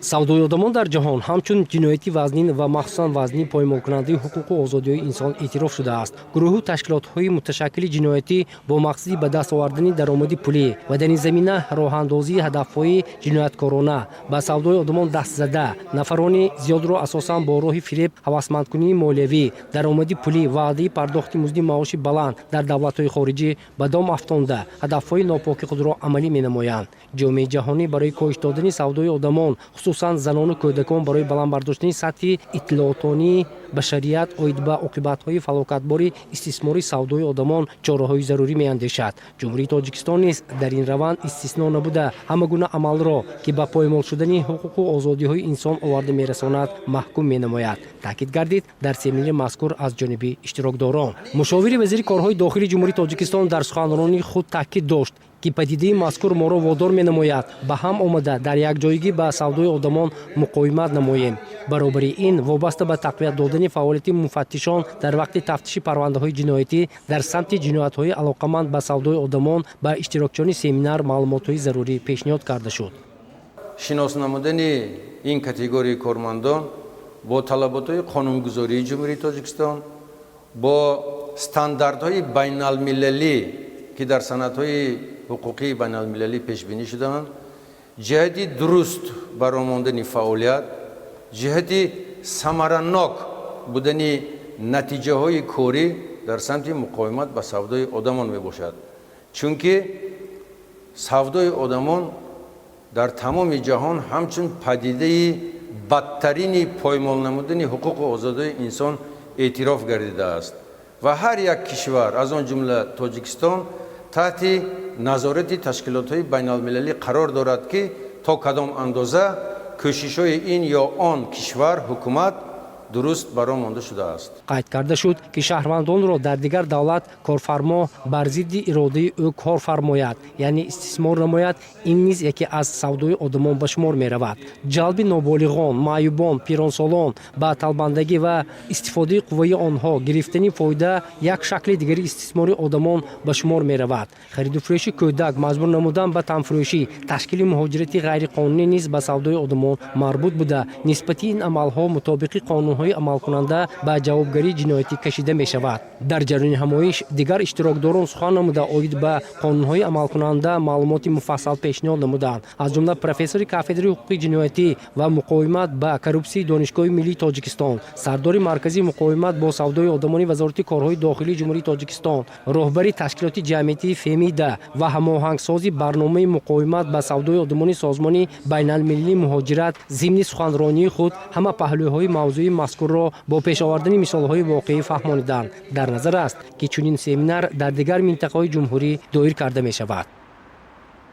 Савдои одамон дар ҷаҳон ҳамчун ҷинояти вазнин ва махсусан вазнин, поймолкунандаи ҳуқуқу озодиҳои инсон эътироф шудааст. Гурӯҳу ташкилотҳои муташаккили ҷиноятӣ бо мақсади ба даст овардани даромади пулӣ ва дар ин замина роҳандозии ҳадафҳои ҷинояткорона ба савдои одамон даст зада, нафарони зиёдро асосан бо роҳи фиреб, ҳавасмандкунии молиявӣ, даромади пулӣ, ваъдаи пардохти музди маоши баланд дар давлатҳои хориҷӣ ба дом афтонда, ҳадафҳои нопоки худро амалӣ менамоянд. Ҷомеаи ҷаҳонӣ барои коҳиш додани савдои одамон, хусусан занону кӯдакон, барои баланд бардоштани сатҳи иттилоотонии башарият оид ба оқибатҳои фалокатбори истисмори савдои одамон чораҳои зарурӣ меандешад. Ҷумҳурии Тоҷикистон низ дар ин раванд истисно набуда, ҳама гуна амалро, ки ба поймол шудани ҳуқуқу озодиҳои инсон оварда мерасонад, маҳкум менамояд, таъкид гардид дар семинари мазкур аз ҷониби иштирокдорон. Мушовири вазири корҳои дохилии Ҷумҳурии Тоҷикистон дар суханронии худ таъкид дошт, ки падидаи мазкур моро водор менамояд ба ҳам омада, дар якҷоягӣ ба савдои одамон муқовимат намоем. Баробари ин, вобаста ба тақвият додани фаъолияти муфаттишон дар вақти тафтиши парвандаҳои ҷиноятӣ дар самти ҷиноятҳои алоқаманд ба савдои одамон ба иштирокчиёни семинар маълумотҳои зарурӣ пешниҳод карда шуд. Шинос намудани ин категорияи кормандон бо талаботҳои қонунгузории Ҷумҳурии Тоҷикистон, бо стандартҳои байналмилалӣ, ки дар санадҳои ҳуқуқии байналмилалӣ пешбинӣ шудаанд, ҷиҳати дуруст баромондани фаъолият, ҷиҳати самаранок будани натиҷаҳои корӣ дар самти муқовимат ба савдои одамон мебошад. Чунки савдои одамон дар тамоми ҷаҳон ҳамчун падидаи бадтарини поймол намудани ҳуқуқу озодии инсон эътироф гардидааст ва ҳар як кишвар, аз он ҷумла Тоҷикистон, таҳти назорати ташкилотҳои байналмилалӣ қарор дорад, ки то кадом андоза кӯшишҳои ин ё он кишвар, ҳукумат дуруст ба роҳ монда шудааст. Қайд карда шуд, ки шаҳрвандонро дар дигар давлат корфармо бар зидди иродаи ӯ кор фармояд, яъне истисмор намояд, ин низ яке аз савдои одамон ба шумор меравад. Ҷалби ноболиғон, маъюбон, пиронсолон ба талбандагӣ ва истифодаи қувваи онҳо, гирифтани фоида як шакли дигари истисмори одамон ба шумор меравад. Хариду фурӯши кӯдак, маҷбур намудан ба танфурӯшӣ, ташкили муҳоҷирати ғайриқонунӣ низ ба савдои одамон марбут буда, нисбати ин амалҳо мутобиқи қонунҳои амалкунанда ба ҷавобгарии ҷиноятӣ кашида мешавад. Дар ҷараёни ҳамоиш дигар иштирокдорон сухан намуда, оид ба қонунҳои амалкунанда маълумоти муфассал пешниҳод намуданд. Аз ҷумла профессори кафедраи ҳуқуқи ҷиноятӣ ва муқовимат ба коррупсияи Донишгоҳи миллии Тоҷикистон, сардори Маркази муқовимат бо савдои одамони Вазорати корҳои дохилии Ҷумҳурии Тоҷикистон, роҳбари ташкилоти ҷамъиятии «Фемида» ва ҳамоҳангсози барномаи муқовимат ба савдои одамони Созмони байналмилалии муҳоҷират зимни суханронии худ ҳама паҳлӯҳои мавзӯи мазкурро бо пешовардани мисолҳои воқеӣ фаҳмониданд. Дар назар аст, ки чунин семинар дар дигар минтақаҳои ҷумҳурӣ доир карда мешавад.